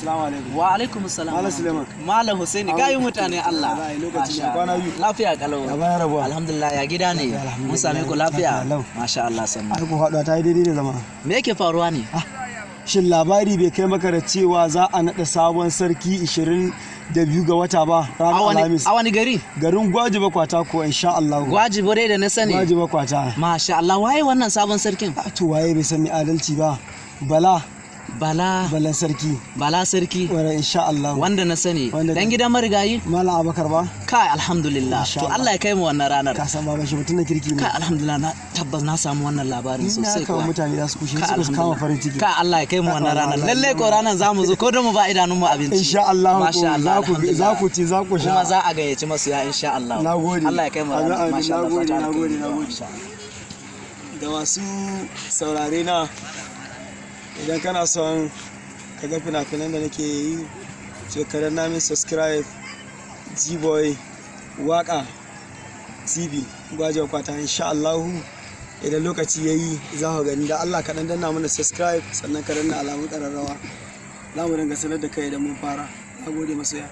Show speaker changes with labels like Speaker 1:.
Speaker 1: Assalamu alaikum.
Speaker 2: Wa alaikum assalam.
Speaker 1: Malam Suleiman.
Speaker 2: Malam Husaini, kayi mutane Allah.
Speaker 1: Wallahi, lokaci
Speaker 2: Masha
Speaker 1: ya kwana
Speaker 2: Allah.
Speaker 1: biyu.
Speaker 2: Lafiya kalau.
Speaker 1: Ya bayan rabuwa.
Speaker 2: Alhamdulillah, ya gida ne.
Speaker 1: Alhamdulillah.
Speaker 2: Mun same ku lafiya.
Speaker 1: Lafiya lau.
Speaker 2: Masha Allah sannu.
Speaker 1: Ai ku haɗuwa ta yi daidai da zama.
Speaker 2: Me yake faruwa ne?
Speaker 1: Shin labari bai kai maka da cewa za a naɗa sabon sarki 22 ga wata ba
Speaker 2: A
Speaker 1: ranar
Speaker 2: wani
Speaker 1: Alhamis?
Speaker 2: a wani gari?
Speaker 1: Garin Gwajiba Kwata ko insha Allah.
Speaker 2: Gwajibo dai da na sani.
Speaker 1: Gwajiba Kwata.
Speaker 2: Masha Allah, waye wannan sabon sarkin?
Speaker 1: A to waye bai san mai adalci ba? Bala,
Speaker 2: Bala.
Speaker 1: Balan sarki.
Speaker 2: Bala sarki.
Speaker 1: Wala insha Allah.
Speaker 2: Wanda na sani.
Speaker 1: Wanda-
Speaker 2: Dan gidan marigayi?
Speaker 1: Malam Abakar ba?
Speaker 2: Kai, alhamdulillah.
Speaker 1: Masha
Speaker 2: To
Speaker 1: Allah.
Speaker 2: Allah ya kai mu wannan ranar.
Speaker 1: Ka san baban shi mutum na kirki ne.
Speaker 2: Kai, alhamdulillah, na tabbas na samu wannan labarin
Speaker 1: Ni na
Speaker 2: sosai
Speaker 1: kama
Speaker 2: kuwa.
Speaker 1: mutane za su kushe
Speaker 2: Kai,
Speaker 1: su kama
Speaker 2: alhamdulillah.
Speaker 1: farin ciki.
Speaker 2: Ka Allah ya kai mu wannan ranar.
Speaker 1: Allah.
Speaker 2: Lalle ko ranar za mu zo ko don mu ba idanun mu abinci.
Speaker 1: Insha Allah ko
Speaker 2: Masha Allah.
Speaker 1: za ku
Speaker 2: alhamdulillah.
Speaker 1: za ku ci za ku sha.
Speaker 2: Kuma za a gayyaci masoya insha Allah.
Speaker 1: Na gode.
Speaker 2: Allah ya kai mu
Speaker 1: Amin,
Speaker 2: ranar.
Speaker 1: amin.
Speaker 2: Masha
Speaker 1: Na
Speaker 2: Allah.
Speaker 1: gode,
Speaker 2: Fata
Speaker 1: na gode,
Speaker 2: alkhairi.
Speaker 1: na gode.
Speaker 2: Masha Allah.
Speaker 1: Da masu saurare na, idan kana son ka ga fina-finan da nake yi, to ka danna min subscribe, G-Boy Waka TV Gwajewa Kwata. Insha Allahu idan lokaci ya yi za ku gani. Da Allah ka dan danna mana subscribe, sannan ka danna alamun ƙararrawa, za mu dinga sanar da kai idan mun fara. Na gode masoya.